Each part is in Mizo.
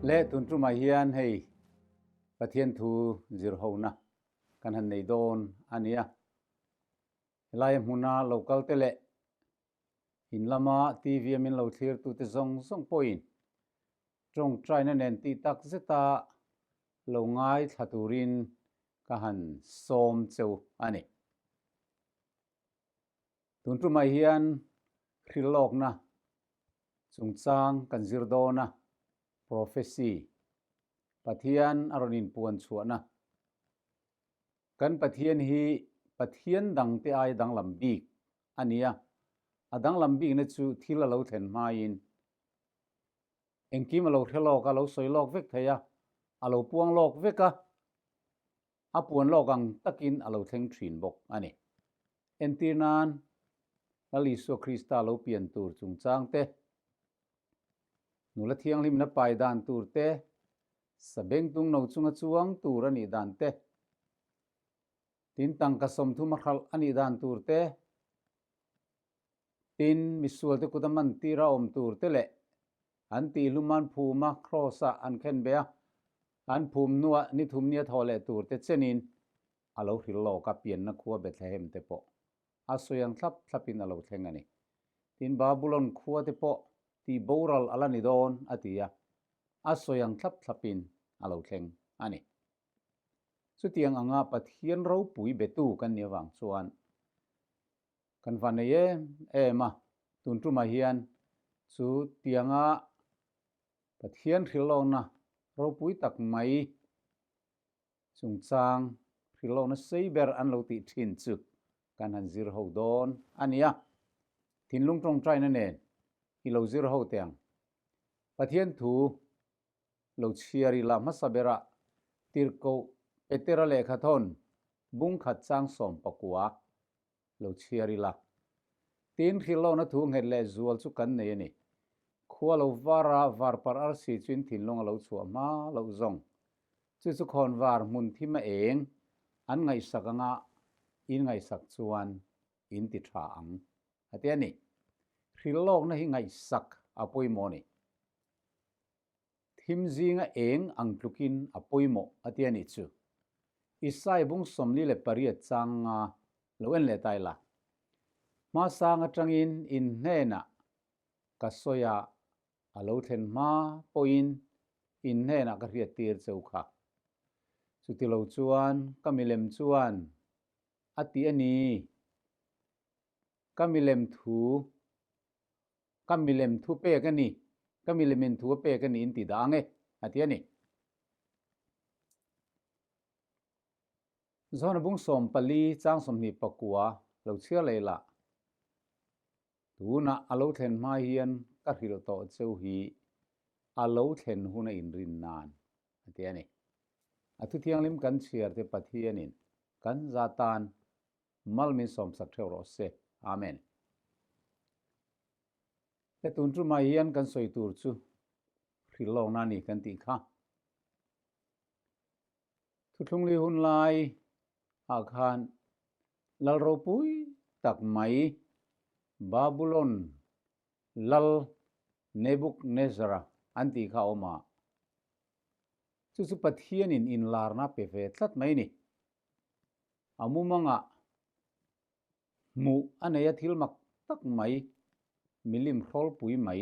Le tun tumah hian hei Pathian thu zir hona kan han nei dawn a nia. Helaia hmuna lo kal te leh in lama TV a min lo thlir tute zawng zawng pawhin tawngtaina nen tih tak zeta lo ngaithla turin ka han sawm cheu a ni. Tun tumah hian hrilhlawkna chungchang kan zir dawn a, prophecy, Pathian a rawn inpuan chhuahna. Kan Pathian hi Pathian dangte ai danglam bik a ni a, a danglam bikna chu thil a lo thlen hmain engkim a lo hre lawk a, a lo sawi lawk vek thei a, a lo puang lawk vek a. A puan lawk ang takin a lo thleng thin bawk a ni. Entir nan, Lal Isua Krista lo pian tur chungchang te, nula thianghlimna pai dan tur te, sabengtung no chunga chuang tur a nih dan te, tin tangka 30 a hralh a nih dan tur te, tin misualte kut a man tir a awm tur te leh an tihhlum an phum a, kraws ah an khen be a, an phum hnuah ni thum nia thaw leh tur te chenin a lo hrilh lawk a, pianna khua Bethlehem te pawh a sawi ang thlap thlapin a lo thleng a ni. Tin, Babulon khua te pawh tih boral a la ni dawn a ti a, a sawi ang thlap thlapin a lo thleng a ni. Chutiang anga Pathian ropui betu kan nih avang chuan Kan va nei em em a, tun tumah hian chu tianga Pathian hrilhlawkna ropui tak mai chungchang hrilhlawkna sei ber an lo tih thin chu kan han zir ho dawn a nia. Thinlung tawngtaina nen i lo zir ho teh ang. Pathian thu lo chhiar ila hmasa berah Tirhkoh Petera lehkhathawn bungkhat chang 19 lo chhiar ila. Tin, hrilhlawkna thu nghet leh zual chu kan nei a ni. Khua lo vara var parh arsi chuin thinlung a lo chhuah hma loh zawng. Chu chu khawn var hmun thim a eng an ngaihsak anga in ngaihsak chuan in ti tha ang a ti a ni. Hrilhlawkna hi ngaihsak a pawimawh a ni. Thim zinga eng ang tlukin a pawimawh a ti a nih chu. Isai bung 48 chang nga lo en leh ta ila. Hmasang atangin in hnenah ka sawi a, a lo thlen hma pawhin in hnenah ka hriat tir cheu kha. Chuti lo chuan ka milem chuan a ti a ni. Ka milem thu Ka milem thu pek a ni, ka milemin thu a pek a ni in ti dah ang e, a ti a ni. Zawna bung 14 chang 29 lo chhiar leh lah. Tunah a lo thlen hma hian ka hrilh tawh cheu hi a lo thlen hun a inrin nan, a ti a ni. A thu thianghlim kan chhiar te Pathianin kan za tan Mal min sawmsak theuh rawh se. Amen. He tun tumah hian kan sawi tur chu hrilhlawkna a ni kan tih kha. Thuthlungli hun lai ah khan lal ropui tak mai Babulon lal Nebuchadnezzar-a an tih kha a awm a. Chu chu Pathianin inlarna pe ve tlat mai a ni. A mumangah hmuh a nei a thil mak tak mai, milim hrawlpui mai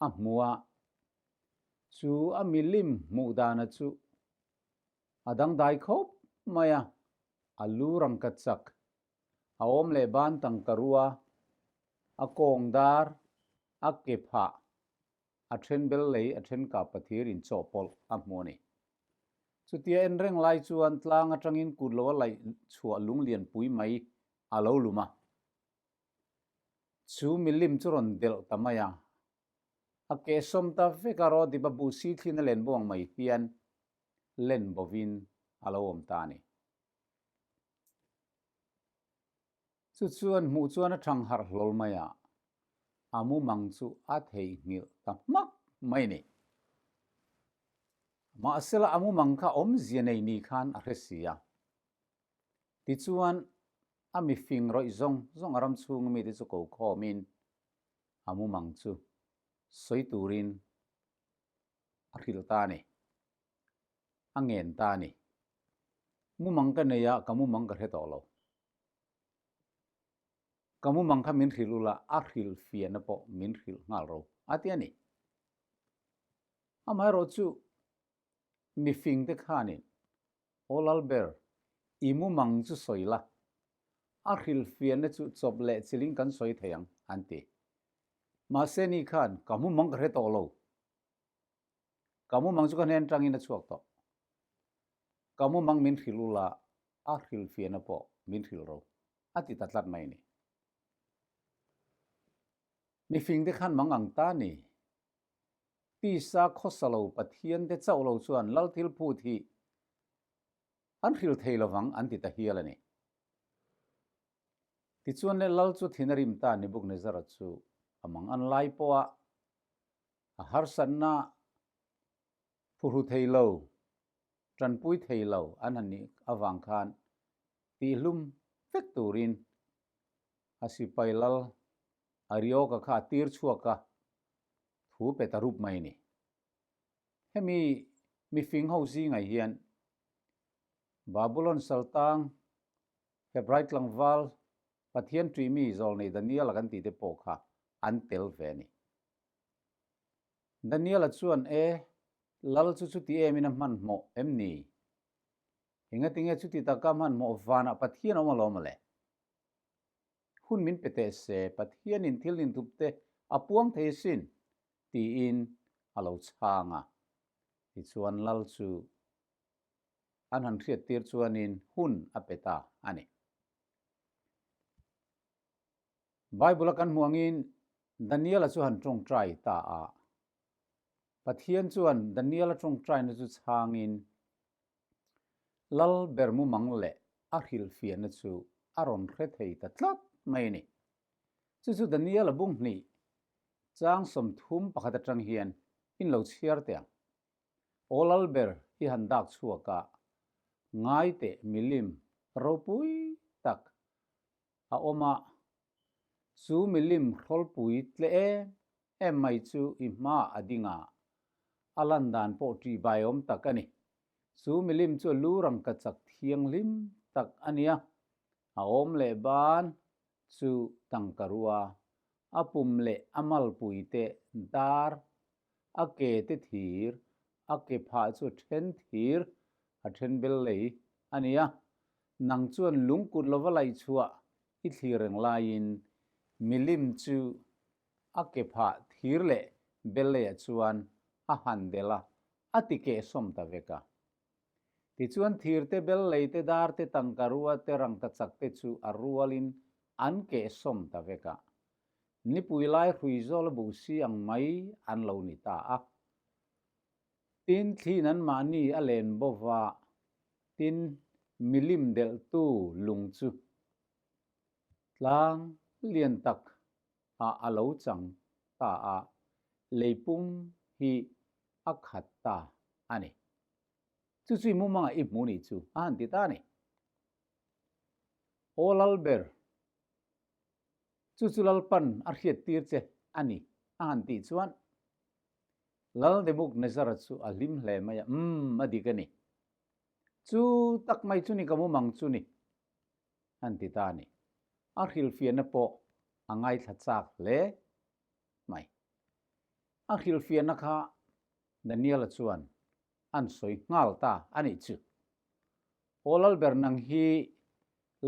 a hmu a, chu a milim hmuh dana chu a dangdai khawp mai a, a lu rangka chak, a awm leh ban tangka rua, a kawng dar, a ke phah, a then bel lei a then kap pathir in chawhpawlh a hmu a ni. Chutia en reng lai chuan tlang atangin kut lo a laih chhuah lung lian pui mai a lo lum a. Chu milim chu rawn delh ta mai a. A keh sawm ta vek a rawh dip a buh si thlin a len bo ang mai hian len bovin a lo awm ta a ni. Chu chuan hmuh chuan a thang harh hlawl mai a, a mumang chu a theihnghilh ta hmak mai ni. Mahsela a mumang kha awmzia nei ni khan a hre si a. Tichuan a mifing rawih zawng zawng a ram chhung mite chu ko khawmin a mumang chu sawi turin a hrilh ta a ni. A ngen ta a ni. Mumang ka nei a, ka mumang ka hre tawh lo. Ka mumang kha min hrilh ula, a hrilh fiahna pawh min hrilh nghal ro, a ti a ni. Amaherawhchu, mifing te khanin, Aw Lalber, i mumang chu sawi la, a hrilh fiahna chu chawp leh chiling kan sawi thei ang, an ti. Mahse ni khan ka mumang ka hre tawh lo. Ka mumang chu ka hnen tangin a chhuak tawh. Ka mumang min hrilh ula, a hrilh fiahna pawh min hrilh ro, a ti ta tlat mai a ni. Mifing te khan mang ang ta ni. Tisa khawsa lo Pathian te chauh lo chuan Lal thil phut hi an hrilh thei lovang an ti ta hial a ni. Tichuan le Lal chu thin a rim ta Nebuchadnezzar-a chu a mang an lai pawh a, a harsatna phuhru thei lo, tanpui thei lo an han nih avang khan tihlum vek turin a sipai Lal Arioka kha a tir chhuak a, thu pe ta rup mai a ni. Hemi mifing ho zingah hian Babulon saltang Hebrai tlangval Pathian ṭihmi zawlnei Daniel-a kan tih te pawh kha an tel ve a ni. Daniel-a chuan, E, Lal chu chuti emin a hmanhmawh em ni? Engatinge chuti taka hmanhmawh vanah Pathian a awm alawm le? Hun min pe teh se, Pathianin thil inthup te a puang thei asin, tiin a lo chhang a. Tichuan Lal chu an han hriattir chuanin hun a pe ta a ni. Bible-a kan hmuh angin Daniel-a chu han tawngtai ta a. Pathian chuan Daniel-a tawngtaina chu chhangin Lal ber mumang leh a hrilhfiahna chu a rawn hre thei ta tlat mai a ni. Chu chu Daniel-a bunghnih chang 31 atang hian in lo chhiar teh ang. Aw Lal ber i han dak chhuak a, ngai teh milim ropui tak a awm a, chu milim hrawlpui tle em em mai chu i hmaah a ding a, a lan dan pawh ṭihbaiawm tak a ni. Chu milim chu lu rangkachak thianghlim tak a nia, a awm leh ban chu tangkarua, a pum leh a malpui te dar, a ke te thir, a ke phah chu then thir, a then bel lei a nia. Nang chuan lungkut lova laih chhuah i thlir reng laiin milim chu a ke phah thir leh bel leiah chuan a han del a, a ti kehsawm ta vek a. Tichuan thir te, bel lei te, dar te, tangka rua te, rangkachak te chu a rualin an kehsawm ta vek a. Nipui lai hrui zawl a buh si ang mai an lo ni ta a. Tin, thliin anmahni a len bova, tin, milim delhtu lung chu tlang lian tak ah a lo chang ta a, leipum hi a khat ta a ni. Chu chu i mumangah i hmu nih chu a han ti ta a ni. Aw Lalber, chu chu Lalpan a hriattir che a ni a han tih chuan Lal Nebuchadnezzar-a chu a hlim hle mai a, Umm, a dik a ni. Chu tak mai chu ni ka mumang chu ni. An ti ta a ni. A hrilhfiahna pawh a ngaithla chak hle mai. A hrilhfiahna kha Daniel-a chuan an sawi nghal ta a nih chu. Aw Lalber nang hi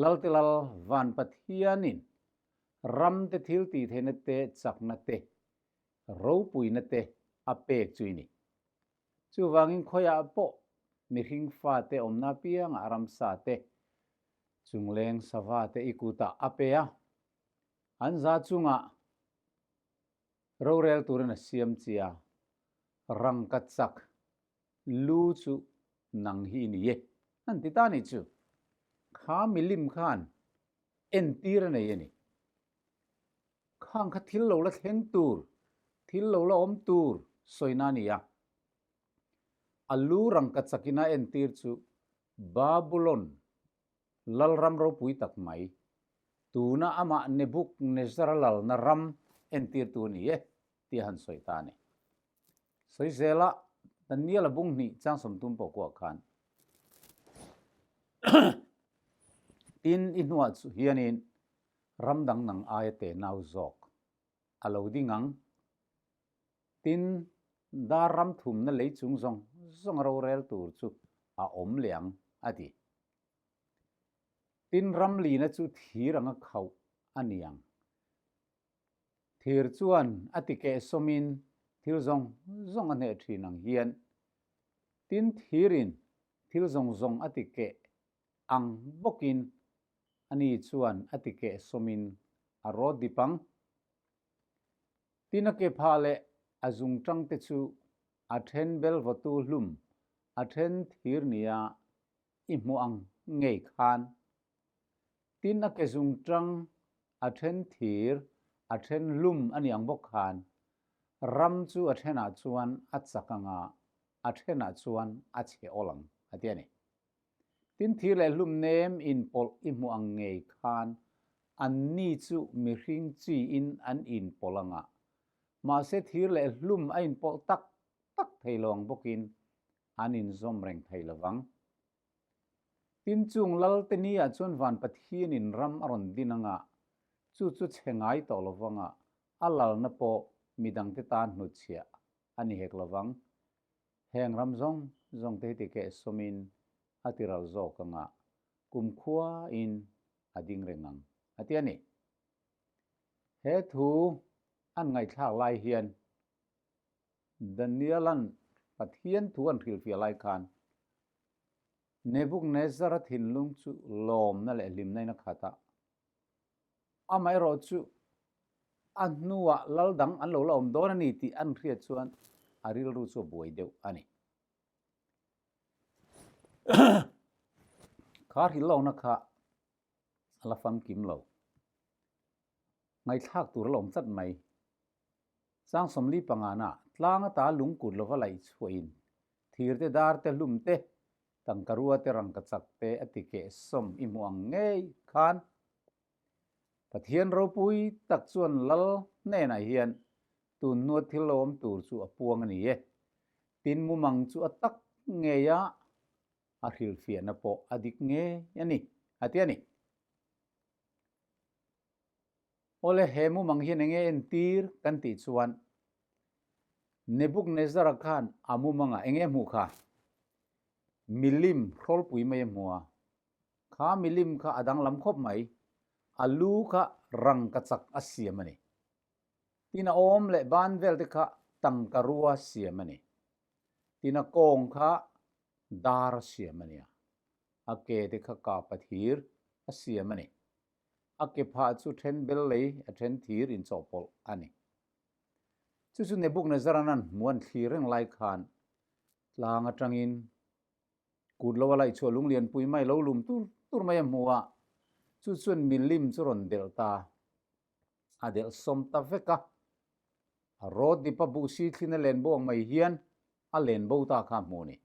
Lalte Lal Van Pathianin ramte thil tih theihna te, chakna te, ropuina te a pek chu i ni. Chuvangin khawiah pawh mihring fate awmna apiangah ramsa te, chungleng sava te i kutah a pe a, an za chungah rorel turin a siam chi a, rangka chak lu chu nang hi i ni e, an ti ta ni chu. Kha milim khan entir a nei a ni. Khang kha thil lo la thleng tur, thil lo la awm tur sawina a ni a. A lu rangka chakin a entir chu Babulon lalram ropui tak mai, tuna amah Nebuchadnezzar-a lalna ram entirtu a ni e tih a han sawi ta a ni. Sawi zela Daniel-a bung hnih chang sawmtum pawh kuah khan tin i hnuah chu hianin ram dang nang aia te nau zawk a lo ding ang. Tin, dar ram thumna lei chung zawng zawng a rorel tur chu a awm leh ang, a ti. Tin, ram lina chu thir anga khauh a ni ang. Thir chuan a ti kehsawmin thil zawng zawng a hneh thin ang hian, tin thirin thil zawng zawng a ti keh ang bawkin ani chuan a ti kehsawmin a rawt dip ang. Tin a ke phah leh a zungtang te chu a then belvawtu hlum, a then thir nia i hmuh ang ngei khan. Tin a ke zungtang a then thir, a then hlum a ni ang bawk khan ram chu a thenah chuan a chak ang a, a thenah chuan a chhe awl ang a ti a ni. Tin thir leh hlum nem inpawlh i hmuh ang ngei khan anni chu mihring chi in an inpawlh ang a, mahse thir leh hlum a inpawlh tak tak thei lo ang bawkin an inzawm reng thei lo vang. Tin chung Lalte ni ah chuan van Pathianin ram a rawn din anga, chu chu chhe ngai tawh lo vanga, a lalna pawh midangte tan hnutchhiah a ni hek lo vang. Heng ram zawng zawng te hi tikeh sawmin a ti ral zawk anga, kumkhua in a ding reng ang, a ti a ni. He thu an ngaihthlak lai hian Daniel-a'n Pathian thu an hrilhfiah lai khan Nebuchadnezzar-a thinlung chu lawmna leh hlimna in a khat a. Amaherawh chu a hnuah lal dang an lo la awm dawn a ni tih an hriat chuan a rilru chu a buai deuh a ni. Kha hrilhlawkna kha a la famkim lo. Ngaihthlak tur a la awm tlat mai. Sang 45 na tlang ata lungkut lova laih chhuahin thir te dar te hlum te tangkarua te rangkachak te a ti keh sawm i hmuh ang ngei khan Pathian ropui tak chuan lal hnenah hian tun hnua thil lo awm tur chu a puang a ni e. Tin mumang chu a tak ngei a, a hrilhfiahna pawh a dik ngei a ni, a ti a ni. Awle, he mumang hian enge entir kan tih chuan Nebuchadnezzar-a khan a mumangah enge hmuh kha? Milim hrawlpui mai a hmu a, kha milim kha a danglam khawp mai, a lu kha rangkachak a siam a ni. Tin a awm leh ban vel te kha tangkarua siam a ni. Tin a kawng kha dar a siam a nia, a ke te kha kapa thir a siam a ni. A ke phah chu then bel lei a then thir inchawhpawlh a ni. Chu chu Nebuchadnezzar-a'n an hmuh an thlir reng lai khan tlang atangin kut lo a laih chhuah lung lianpui mai lo lum tur tur mai a hmu a, chu chuan milim chu rawn delh ta, a delh sawm ta vek a. A rawt dip a buh si thlin a len bo ang mai hian a len bo ta kha a hmu a ni.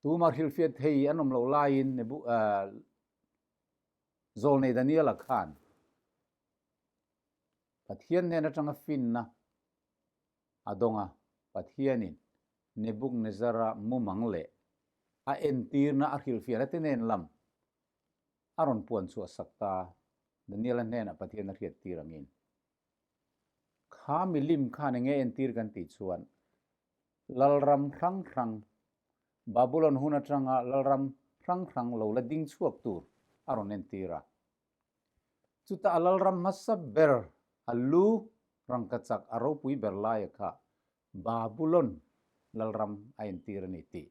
Tumah hrilhfiah thei an awm loh laiin Zawlnei Daniela khan Pathian hnen atanga finna a dawng a, Pathianin Nebuchadnezzar-a mumang leh a entirna a hrilhfiahna te nen lam a rawn puan chhuah sak ta, Daniela hnenah Pathian a hriattir angin. Kha milim khan enge entir kan tih chuan Lalram hrang hrang, Babulon hun atanga lalram hrang hrang lo la ding chhuak tur a rawn entir a. Chutah a lalram hmasa ber a lu rangkachak a ropui ber laia kha Babulon lalram a entir a ni tih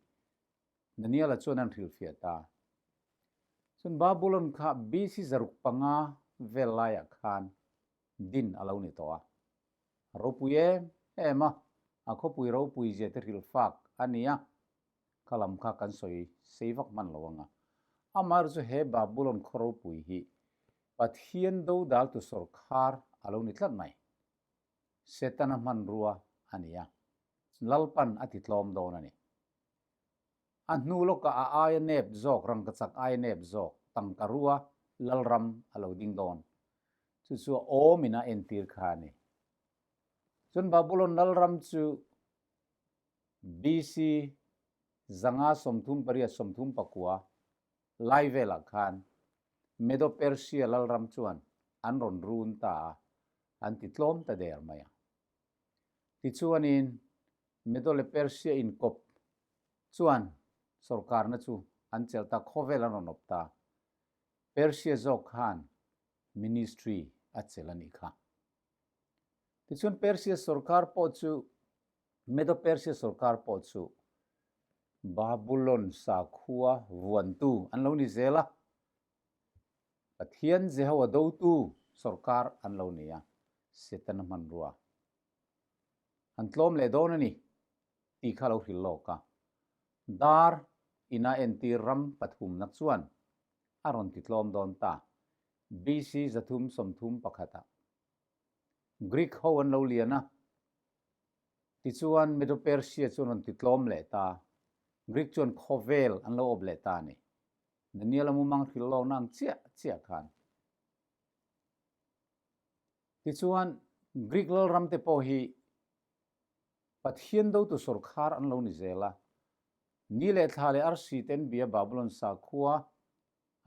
Daniela chuan an hrilhfiah ta. Chuan Babulon kha BC 500 vel laiah khan din a lo ni tawh a. A ropui em em a, a khawpui ropui zia te hrilh fak a ni a, kha lam kha kan sawi sei vak hman lo ang a. Amaherawhchu chu he Babulon khaw ropui hi Pathian dodaltu sawrkhar a lo ni tlat mai. Setana hmanrua a ni a, Lalpan a ti tlawm dawn a ni. A hnu lawkah a aia nep zawk, rangkachak aia nep zawk, tangkarua Lalram a lo ding dawn. Chu chu a awmin a entir kha a ni. Chuan Babulon Lalram chu. BC 538 39 lai velah khan Medo-Persia lalram chuan an rawn run ta a, an ti tlawm ta der mai a. Tichuanin Medo leh Persia inkawp chuan sorkarna chu an chelh ta, khawvel an rawn awp ta. Persia zawk khan ministry a chelh a nih kha. Tichuan Persia sorkar pawh chu Medo-Persia sorkar pawh chu Babulon sakhua vuantu an lo ni zel a, Pathian Jehovah dotu sorkar an lo ni a, Setana hmanrua an tlawm leh dawn a ni tih kha lo hrilh lawk a. Dar ina entir ram pathumna chuan a rawn ti tlawm dawn ta, BC 331 ah. Greek ho an lo lian a, tichuan Medo-Persia chu an rawn ti tlawm leh ta, Greek chuan khawvel an lo awp leh ta a ni. Daniel a mumang hrilh lawkna ang chiah chiah khan. Tichuan Greek lalram te pawh hi Pathian dotu sawrkhar an lo ni zel a, ni leh thla leh arsi ten bia Babulon sakhua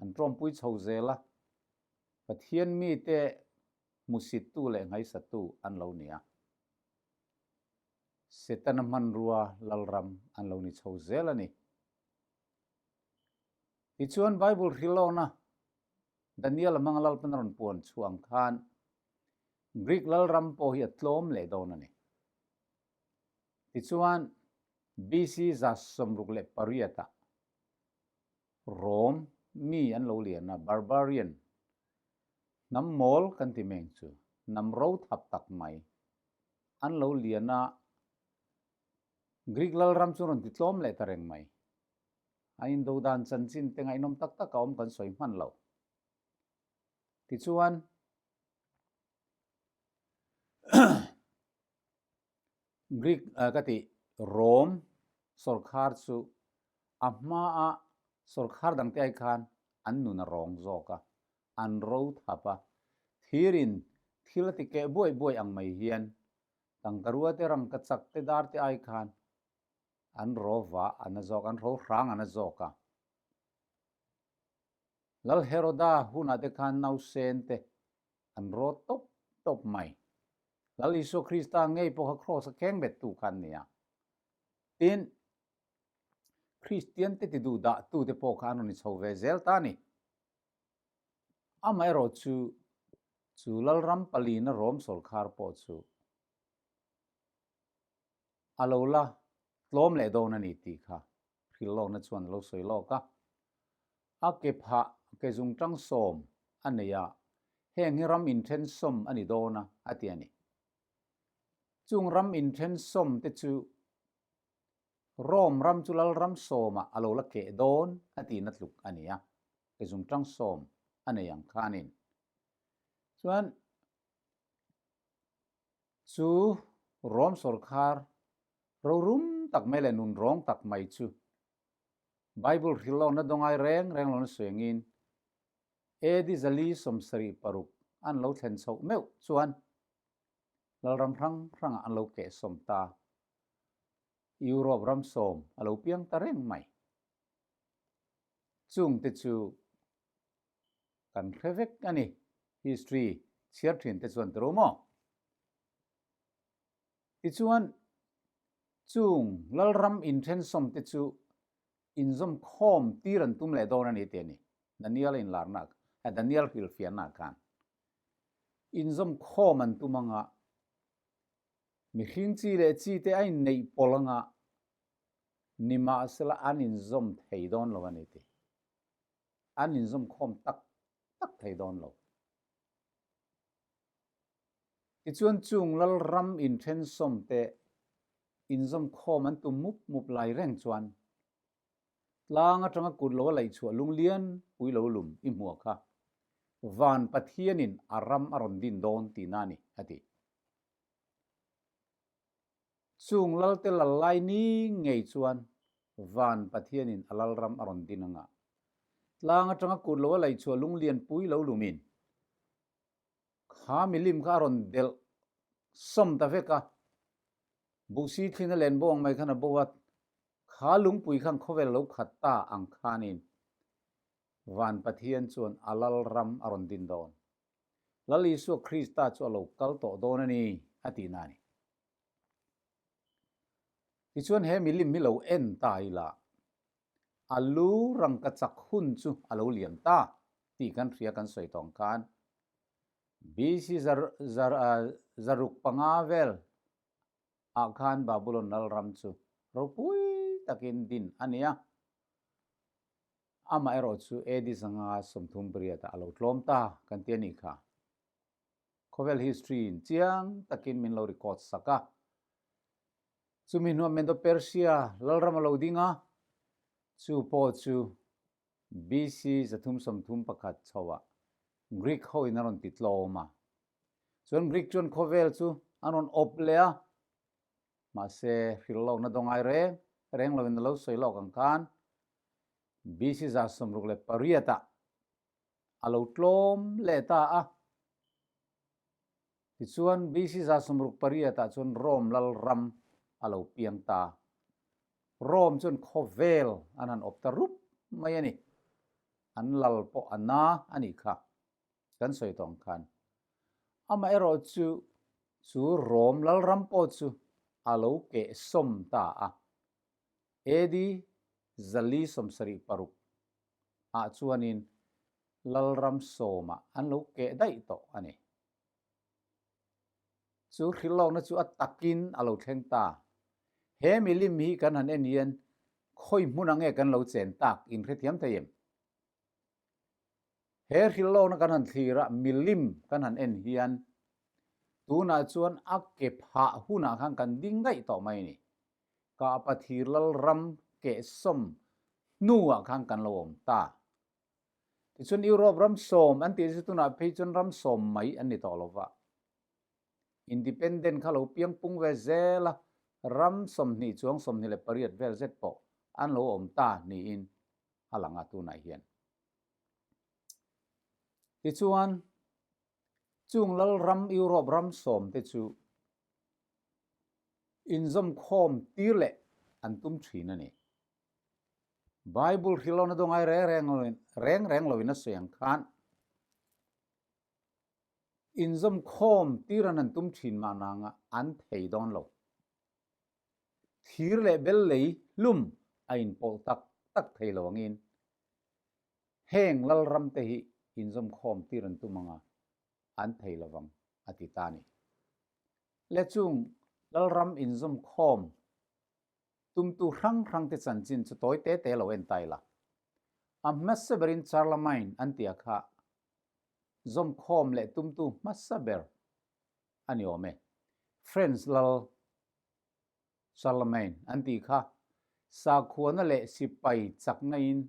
an tawmpui chho zel a, Pathian mite hmusittu leh nghaisattu an lo ni a. Setana hmanrua lalram an lo ni chho zel a ni. Tichuan Bible hrilhawna Daniel-a hmanga Lalpan a rawn puan chhuah ang khan Greek lalram pawh hi a tlawm leh dawn a ni. Tichuan BC 68 ah Rome mi an lo lian a, barbarian, hnam mawl kan ti meng chu, hnam ro thap tak mai an lo lian a, Greek lalram chu rawn ti tlawm leh ta reng mai. A indo dan chanchin te ngaihnawm tak tak a awm kan sawi hman lo. Tichuan, Greek ka tih Rome sawrkhar chu a hmaa sawrkhar dangte ai khan an nun a rawng zawk a, an ro thap a, thirin thil a ti keh buai buai ang mai hian tangkarua te rangkachak te dar te ai khan an ro va a na zawk, an ro hrang a na zawk a. Lal Heroda hunah te khan nausen te an ro tawp tawp mai. Lal Isua Krista ngei pawh kha kraws a keng bet tu kha an ni a. Tin, Kristian te ti duh dah tu te pawh kha an rawn i chho ve zel ta a ni. Amaherawh chu, chu Lalram palina Rom sawrkhar pawh chu a lo la tlawm leh dawn a ni tih kha hrilh lawkna chuan a lo sawi lawk a. A ke phah ke zungtang sawm a nei a, heng hi ram inthen sawm a ni dawn a, a ti a ni. Chung ram inthen sawm te chu Rome ram chu lalram sawmah a lo la keh dawn a tihna tluk a ni a, ke zungtang sawm a nei ang khanin. Chuan chu Rome sawrkhar rorum tak mai leh nunrawng tak mai chu Bible hrilh lawkna dawngai reng reng lo na suengin AD 476 an lo thlen chhoh meuh chuan lalram hrang hrangah an lo kehsawm ta. Europe ram sawm a lo piang ta reng mai. Chungte chu kan hre vek a ni, history chhiar thin te chuan tiro maw? Tichuan, chung lalram inthensawm te chu inzawm khawm tir an tum leh dawn a ni tih a ni. Daniel a inlarna, Daniel hrilhfiahna khan inzawm khawm an tum anga mihring chi leh chi te a inneih pawlh anga nimahsela an inzawm thei dawn lo a ni tih. An inzawm khawm tak tak thei dawn lo. Tichuan chung lalram inthensawm te inzawm khawm an tum mup mup lai reng chuan tlang atanga kut lo a laih chhuah lunglian pui lo lum i hmuah kha van Pathianin a ram a rawn din dawn tihna a ni, a ti. Chung lalte lal lai ni ngei chuan van Pathianin a lalram a rawn din anga tlang atanga kut lo a laih chhuah lunglian pui lo lumin Kha milim kha a rawn delh sawm ta vek a. Buhsi thlin a len bo ang mai khan a bo a, kha lungpui khan khawvel lo khat ta ang khanin Van Pathian chuan a lal ram a rawn din dawn. Lal Isua Krista chu a lo kal tawh dawn a ni, a tih na a ni. Tichuan he milim hi lo en ta ila, a lu rangka chak hun chu a lo liam ta tih kan hria kan sawi tawng khan BC 605 vel ah khan Babulon lalram chu ropui takin din a ni a, amaherawh chu AD 538 ah a lo tlawm ta kan ti a nih kha. Khawvel history in chiang takin min lo record sak a. Chumi hnuah Medo-Persia lalram a lo ding a, chu pawh chu BC 331 chhoah Greek ho in a rawn ti tlawm a. Chuan Greek chuan khawvel chu an rawn awp leh a, mahse hrilhlawkna dawngai reng reng loin a lo sawi lawk ang khan BC 168 ah a lo tlawm leh ta a. Tichuan, BC 68 ah chuan Rome lal ram a lo piang ta. Rome chuan khawvel an han awp ta rup mai a ni. An lal pawh a na a nih kha, kan sawi tawh ang khan. Amaherawh chu, chu Rome lal ram pawh chu a lo kehsawm ta a. AD 476 ah chuanin Lalram sawmah an lo keh daih tawh a ni. Chu hrilhlawkna chu a takin a lo thleng ta. He milim hi kan han en hian khawi hmun ang nge kan lo chen tak in hrethiam thei em? He hrilhlawkna kan han thlir a, milim kan han en hian tunah chuan a ke phah hunah khan kan ding daih tawh mai a ni. Kah Pathir Lalram kehsawm hnuah khan kan lo awm ta. Tichuan Europe ram sawm an tih chu tunah phei chuan ram sawm mai an ni tawh lo va. Independent kha lo piang pung ve zel a, ram 20 chuang 28 vel zet pawh an lo awm ta niin a lang a tunah hian. Tichuan chung Lalram Europe ram sawm te chu inzawmkhawm tir leh an tum thin a ni. Bible hrilhawna dawngai reng reng loin reng reng loin a sawi ang khan inzawmkhawm tir an han tum thin mah nanga an thei dawn lo. Thir leh bel lei hlum a inpawlh tak tak thei lo angin heng lalram te hi inzawmkhawm tir an tum anga an thei lovang a ti ta a ni. Le chung lalram inzawmkhawm Tumtu hrang hrangte chanchin chu tawi te te lo en ta ila. A hmasa berin Charlemagne an tia kha zawmkhawm leh tumtu hmasa ber a ni awm e. French lal Charlemagne an tih kha sakhuana leh sipai chakna-in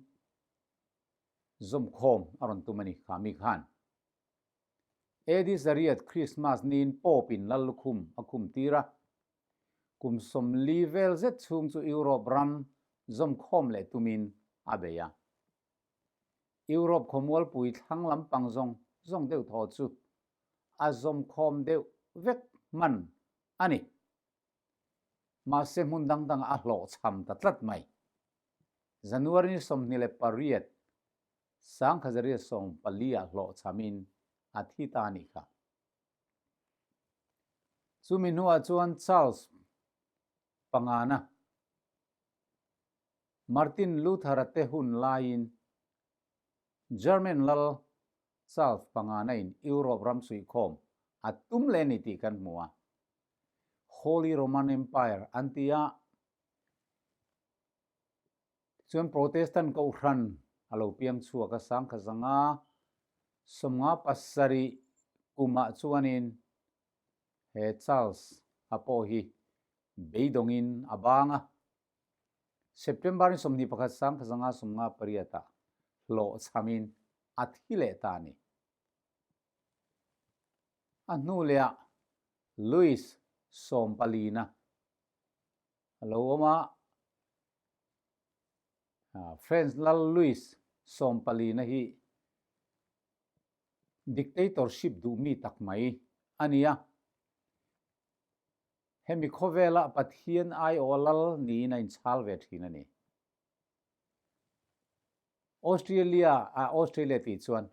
zawmkhawm a rawn tum a ni kha mi khan. AD Zariat Christmas niin Pope-in lal lukhum a khum tir a. Kum 40 vel zet chhung chu Europe ram zawmkhawm leh tumin a bei a. Europe khawmualpui thlang lampang zawng zawng deuh thaw chu a zawmkhawm deuh vek hman a ni. Mahse hmun dang dangah a hlawhchham ta tlat mai. January ni 28, 1914 ah hlawhchhamin a thi ta a nih kha. Chumi hnuah chuan Charles pangana Martin Luther-a te hun laiin German lal Charles pangana in Europe ram suihkhawm a tum leh a ni tih kan hmu a. Holy Roman Empire an ti a. Tichuan Protestant Kohhran a lo piang chhuak a, 1957 kumah chuanin he Charles a pawh hi beidawngin a bang a, September ni 21 1958 ah hlawhchhamin a thi leh ta a ni. A hnu lehah Louis sawmpalina a lo awm a, French lal Louis sawmpalina hi dictatorship duh mi tak mai a ni a. Hemi khawvela Pathian aiawh lal niin a inchhal ve thin a ni. Australia ah Australia tih chuan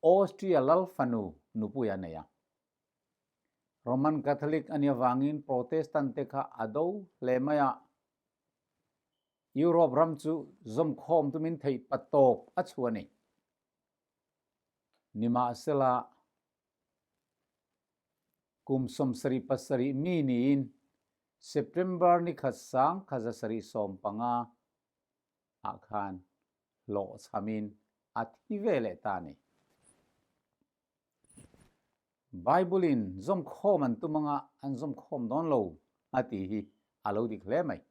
Austria lal fanu nupui a nei a. Roman Catholic a nih avangin Protestant te kha a do hle mai a. Europe ram chu zawmkhawm tumin theih patawp a chhuah a ni. Nimahsela, kum 77 mi niin September ni khat 1715 ah khan hlawhchhamin a thi ve leh ta a ni. Bible-in zawmkhawm an tum anga an zawmkhawm dawn lo a tih hi a lo dik hle mai.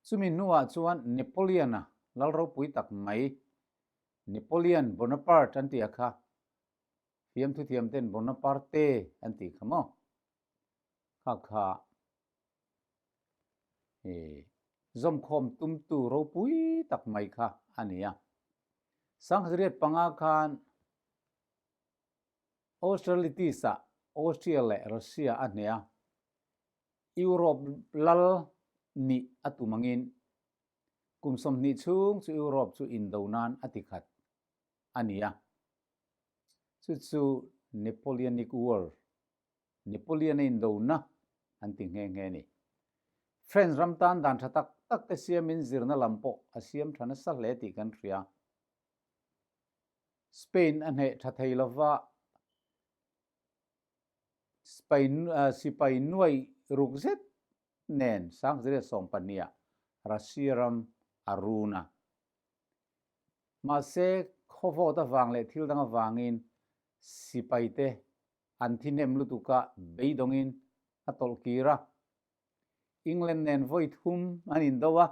Chumi hnuah chuan Napoleon-a lal ropui tak mai Napoleon Bonaparte an tih a kha, fiamthu thiamten Bonaparte an tih kha maw? Kha kha zawmkhawm tumtu ropui tak mai kha a ni a. 1805 khan Austerlitz-ah Austria leh Russia a hneh a, Europe lal nih a tum angin kum 20 chhung chu Europe chu indo nan a ti khat a ni a. Chu chu Napoleonic War, Napoleon-a indona an ti nghe nghe a ni. French ram tan dan tha tak tak te siamin zirna lam pawh a siam tha nasa hle tih kan hria. Spain a hneh tha thei lova Spain sipai nuai ruk zet nen 1912 ah Russia ram a run a. Mahse, khawvawt avang leh thil dang avangin sipaite an thi hnem lutuk a, beidawngin a tawlh kir a. England nen vawi thum an indo a,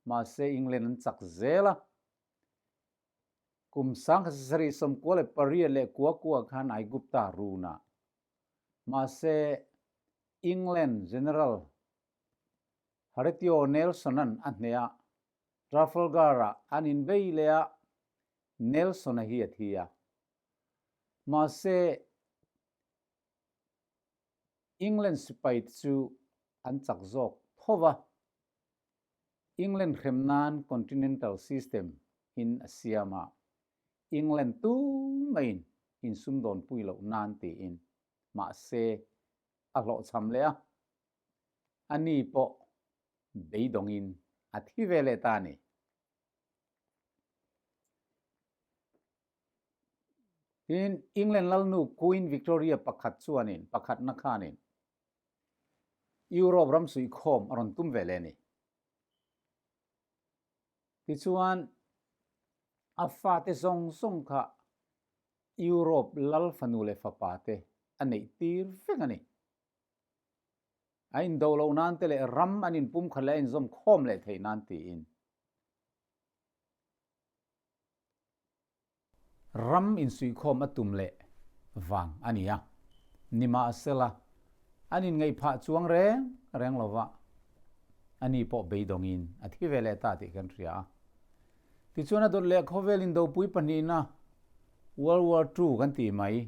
mahse England an chak zel a. Kum 1798 leh kua kua khan Aigupta run a. Mahse, England General Horatio Nelson-a'n a hneh a, Trafalgar-ah an inbei leh a, Nelson-a hi a thi a. Mahse, England sipai te chu an chak zawk tho va, England hrem nan Continental System in a siam a, England tumaiin insumdawnpui loh nan tiin. Mahse, a hlawhchham leh a, a ni pawh beidawngin a thi ve leh ta a ni. Tin, England lalnu Queen Victoria pakhat chuanin, pakhatna khanin Europe ram suihkhawm a rawn tum ve leh a ni. Tichuan, a fate zawng zawng kha Europe lal fanu leh fapa te a neih tir vek a ni. A indo loh nan te leh ram an inpumkhat leh a inzawm khawm leh theih nan tiin. Ram insuihkhawm a tum leh vang a ni a. Nimahsela, an inngaih phah chuang reng reng lo va, ani pawh beidawngin a thi ve leh ta tih kan hria a. Tichuan a dawt leh khawvel indopui pahnihna, World War II kan tih mai,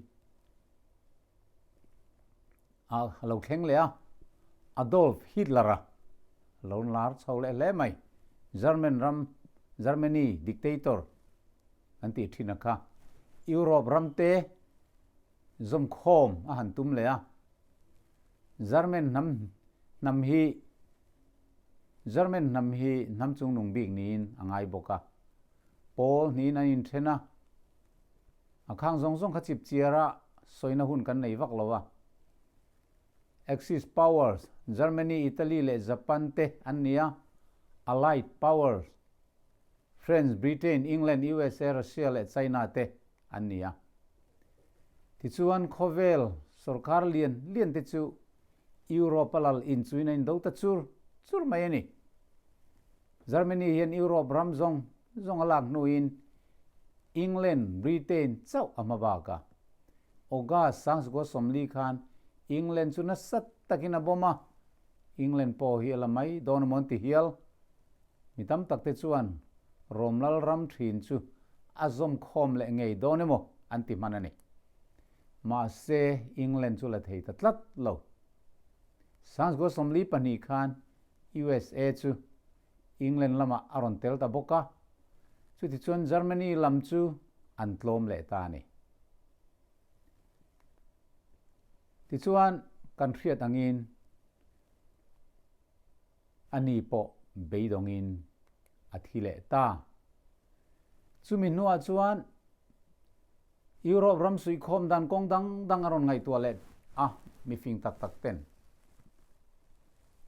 a lo thleng leh a, Adolf Hitler-a lo lar chho leh hle mai. German ram, Germany dictator an tih thin a kha. Europe ram te zawmkhawm a han tum leh a. German hnam hnam hi German hnam hi hnam chungnung bik niin a ngai bawk a. Pawl hnihin an inthen a. A khang zawng zawng kha chip chiar a sawina hun kan nei vak lo a. Axis Powers, Germany, Italy leh Japan te an ni a, Allied Powers, France, Britain, England, USA, Russia leh China te an ni a. Tichuan khawvel sorkar lian lian te chu Europe a lal inchuin a indo ta chur chur mai a ni. Germany hian Europe ram zawng zawng a lak hnuin England, Britain chauh a hma bak a. August 1940 khan England chu nasa takin a bawm a, England pawh hi a la mai dawn amaw an ti hial. Mi tam tak te chuan Rom lal ram thin chu a zawm khawm leh ngei dawn emaw an ti hman a ni. Mahse, England chu la thei ta tlat lo. 1942 khan USA chu England lamah a rawn tel ta bawk a, chutichuan Germany lam chu an tlawm leh ta a ni. Tichuan kan hriat angin a ni pawh beidawngin a thi leh ta. Chumi hnuah chuan Europe ram suihkhawm dan kawng dang dang a rawn ngaihtuah leh a, mifing tak tak ten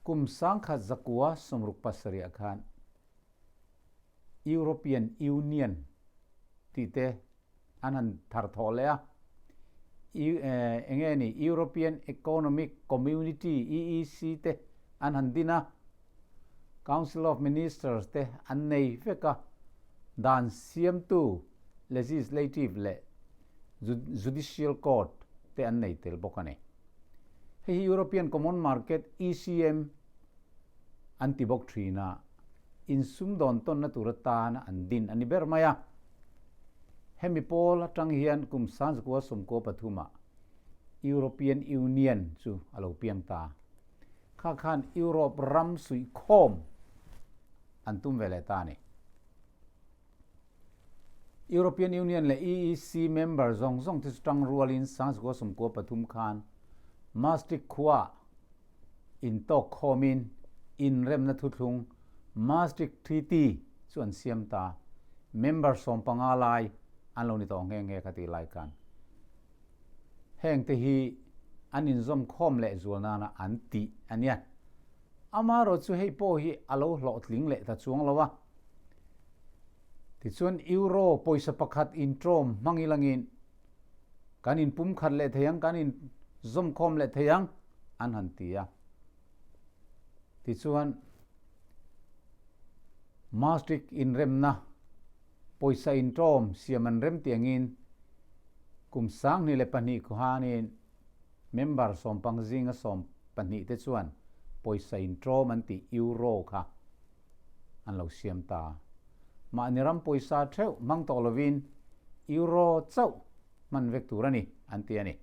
kum 1967 ah khan European Union tih te an han thar thawh leh a, eng nge ni European Economic Community, EEC, te an han din a, Council of Ministers te an nei vek a, dan siamtu Legislative leh Judicial Court te an nei tel bawk a ni. Hei hi European Common Market, ECM, an ti bawk thin a, insumdawn tawnna tur atana an din a ni ber mai a. Hemi pawl atang hian kum 1993 ah European Union chu a lo piang ta. Kha khan Europe ram suihkhawm an tum ve leh ta a ni. European Union leh EEC member zawng zawng te chu tang rualin 1993 khan Maastricht khuaah intawk khawmin inremna thuthlung Maastricht Treaty chu an siam ta. Member 15 lai an lo ni tawh nghe nghe kha tih lai khan heng te hi an inzawm khawm leh zual nana an tih a nia. Amaherawh chu hei pawh hi a lo hlawhtling leh ta chuang lo a. Tichuan Euro pawisa pakhat intrawm hmang ilangin kan inpumkhat leh thei ang, kan inzawmkhawm leh thei ang an han ti a. Tichuan Maastricht inremna pawisa intrawm siam an rem tih angin kum 2002 khuanin Member sawmpang zinga 12 te chuan pawisa intrawm an tih Euro kha an lo siam ta. Mahni ram pawisa theuh hmang tawh lovin Euro chauh hman vek tur a ni an ti a ni.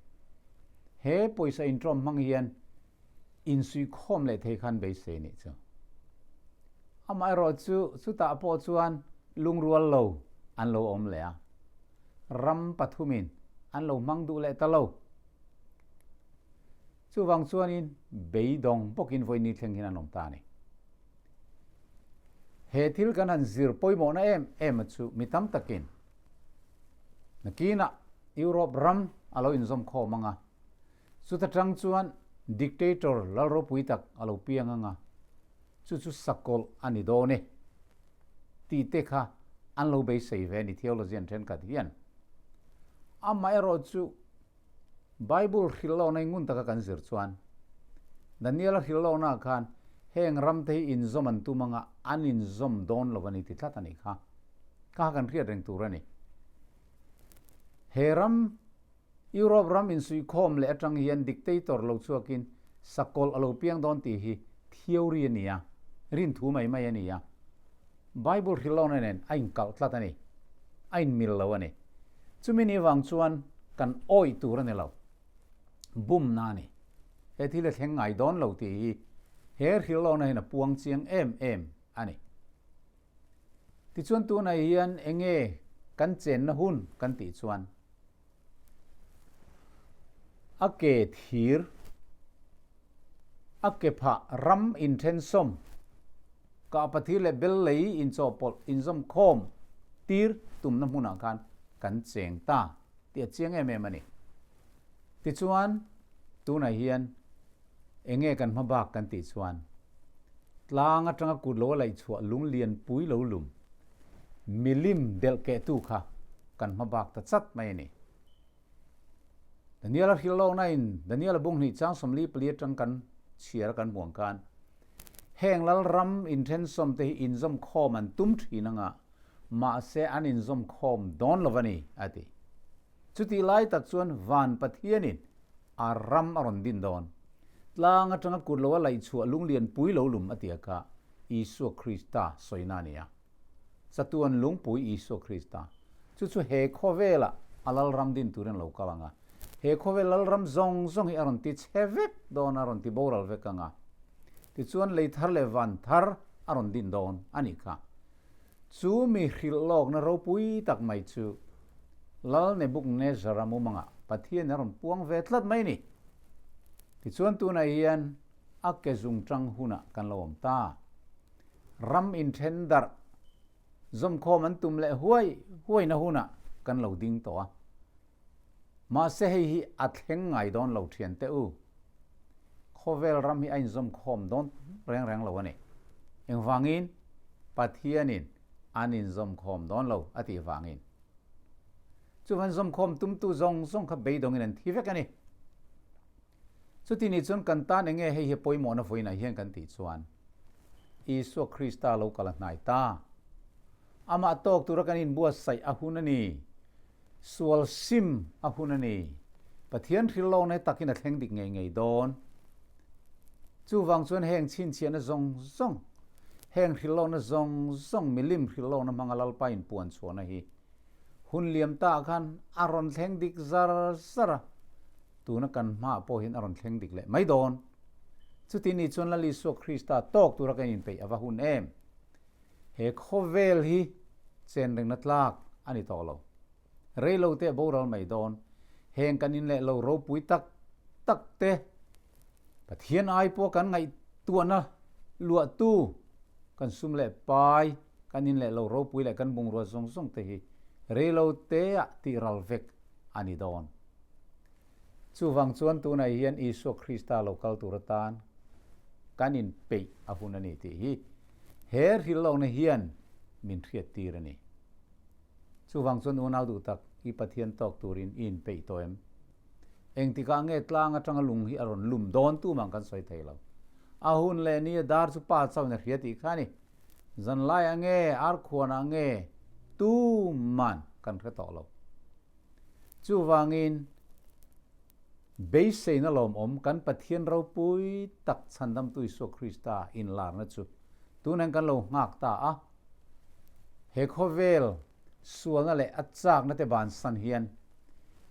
He pawisa intrawm hmang hian insuihkhawm leh thei khan beisei nih chu. Amaherawhchu chutah pawh chuan lungrual lo an lo awm leh a. Ram pathumin an lo hmang duh leh ta lo. Chuvang chuanin beidawng bawkin vawiin thleng hian an awm ta a ni. He thil kan han zir pawimawhna em em a chu mi tam takin nakinah Europe ram a lo inzawm khawm ang a, chuta tang chuan dictator lal ropui tak a lo piang ang a, chu chu sakawlh a ni dawn e tih te kha an lo beisei ve a ni theologian thenkhat hian. Amaherawh chu Bible hrilh lohna hi ngun taka kan zir chuan Daniel-a hrilh lohnaah khan heng ramte hi inzawm an tum anga an inzawm dawn lo a ni ti tlat a nih kha. Kha kan hriat reng tur a ni. He ram Europe ram insuihkhawm leh atang hian dictator lo chhuakin sakawlh a lo piang dawn tih hi theory a ni a, rinthu mai mai a ni a. Bible hrilh lohna nen a inkalh tlat a ni, a inmil lo a ni. Chumi ni vang chuan kan awih tur a ni lo, bumna a ni. He thil a thleng ngai dawn lo tih hi he hrilh lohna hian a puang chiang em em a ni. Tichuan tunah hian enge kan chenna hun kan tih chuan a ke thir, a ke phah ram inthensawm, kahpathir leh bel lei inchawhpawlh inzawmkhawm tir tumna hmunah khan kan cheng ta tih a chiang em em a ni. Tichuan tunah hian enge kan hma bak kan tih chuan tlang atanga kut lo a laih chhuah lung lian pui lo lum milim delh kehtu kha kan hma bak ta chat mai a ni. Daniel a hrilh lawkna in Daniel a bung hnih chang 44 atang kan chhiar a kan hmuh ang khan heng lal ram inthensawm te hi inzawm khawm an tum thin anga mahse an inzawm khawm dawn lo a ni a ti. Chutih lai tak chuan Van Pathianin a ram a rawn din dawn. Tlang atanga kut lo a laih chhuah lunglian pui lo lum a tia kha Isua Krista sawina a ni a. Chatuan lungpui Isua Krista chu chu he khawvelah a lalram din turin a lo kal ang a. He khawvel lalram zawng zawng hi a rawn ti chhe vek dawn a, rawn ti boral vek ang a. Tichuan lei thar leh van thar a rawn din dawn a nih kha. Chu mi hrilh lawkna ropui tak mai chu Lal Nebuchadnezzar-a mumangah Pathian a rawn puang ve tlat mai a ni. Tichuan tunah hian a ke zung tang hunah kan lo awm ta. Ram inthen darh zawmkhawm an tum leh huai huaina hunah kan lo ding tawh a. Mahse hei hi a thleng ngai dawn lo thian teh u. Khawvel ram hi a inzawmkhawm dawn reng reng lo a ni. Engvangin? Pathianin an inzawmkhawm dawn lo a tih vangin. Chuvan zawmkhawm tumtu zawng zawng kha beidawngin an thi vek a ni. Chuti ni chuan kan tan enge hei hi pawimawhna vawiinah hian kan tih chuan Isua Krista lo kal a hnai ta. Amah tawk tura kan inbuatsaih a hun a ni. Sual sim a hun a ni. Pathian hrilhlawkna hi takin a thleng dik ngei ngei dawn. Chuvang chuan heng chhinchhiahna zawng zawng, heng hrilhlawkna zawng zawng milim hrilhlawkna hmanga Lalpa inpuan chhuahna hi hun liam ta khan a rawn thleng dik zar zar a, tuna kan hmaah pawh hian a rawn thleng dik leh mai dawn. Chuti ni chuan Lal Isua Krista tawk tura kan inpeih a va hun em? He khawvel hi chen rengna tlak a ni tawh lo. Rei lo te boral mai dawn. Heng kan in leh lo ropui tak tak te, Pathian ai pawh kan ngaihtuahna luahtu, kan sum leh pai, kan in leh lo ropui leh kan bungrua zawng zawng te hi rei lo teah tih ral vek a ni dawn. Chuvang chuan tunah hian Isua Krista lo kal tur atan kan inpeih a hun a ni tih hi he hrilhlawkna hian min hriattir a ni. Chuvang chuan unau duh tak i Pathian tawk turin i inpeih tawh em? Engtikah nge tlang atanga lung hi a rawn lum dawn tumang kan sawi thei lo. A hun leh ni a dar chu pa chauhin a hria tih kha a ni. Zanlai ah nge, arkhuan ah nge tuman kan hre tawh lo. Chuvangin, beiseina lawmawm kan Pathian ropui tak Chhandamtu Isua Krista inlarna chu tunah kan lo nghak ta a. He khawvel sualna leh a chakna te bansan hian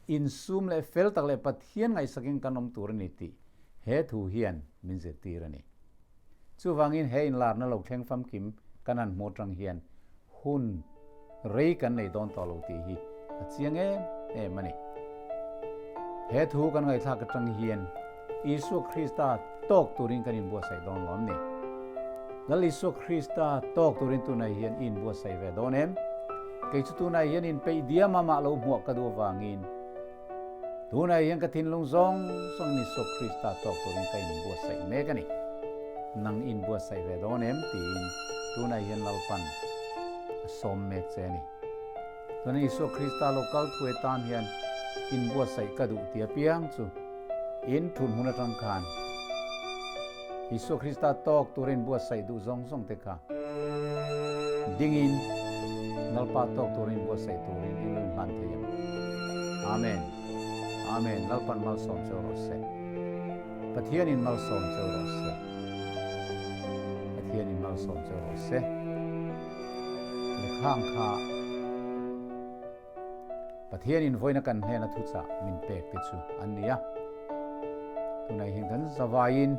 insum leh fel tak leh Pathian ngaihsakin kan awm tur a ni tih he thu hian min zirtir a ni. Chuvangin he inlarna lo thleng famkim kan han hmuh atang hian hun rei kan nei dawn tawh lo tih hi a chiang em em a ni. He thu kan ngaihthlak atang hian Isua Krista tawk turin kan inbuatsaih dawn lo am ni? Lal Isua Krista tawk turin tunah hian i inbuatsaih ve dawn em? Kei chu tunah hian inpeih diam a mah lo hmuah ka duh avangin Tunah hian ka thinlung zawng zawngin Isua Krista tawk turin ka inbuatsaih mek a ni. Nang i inbuatsaih ve dawn em? tiin tunah hian Lalpan a sawm mek che a ni. Tunah Isua Krista lo kal thuai tan hian inbuatsaih ka duh ti apiang chu in thun hmun atang khan Isua Krista tawk tura inbuatsaih duh zawng zawng te kha dingin Lalpa tawk tura inbuatsaih turin in lo inhlan thei ang. Amen. Amen. Lalpan malsawm cheu rawh se. Pathianin malsawm cheu rawh se. Pathianin malsawm cheu rawh se. Lekhang kha Pathianin vawiina kan hnena thuchah min pek te chu an ni a. Tunah hian kan zavaiin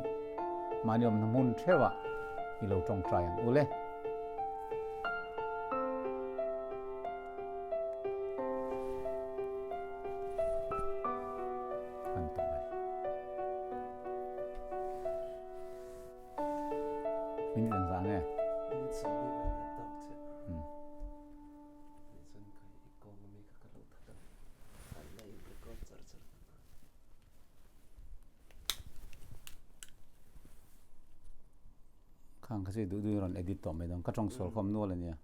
mahni awmna hmun theuhah i lo tawngtai ang u le. An tawh mai. Min engzah nge? Minute 40 vel a tawk chiah. Khang kha chu duh duhin rawn edit tawh mai dawn ka tawng sual khawm nual ania.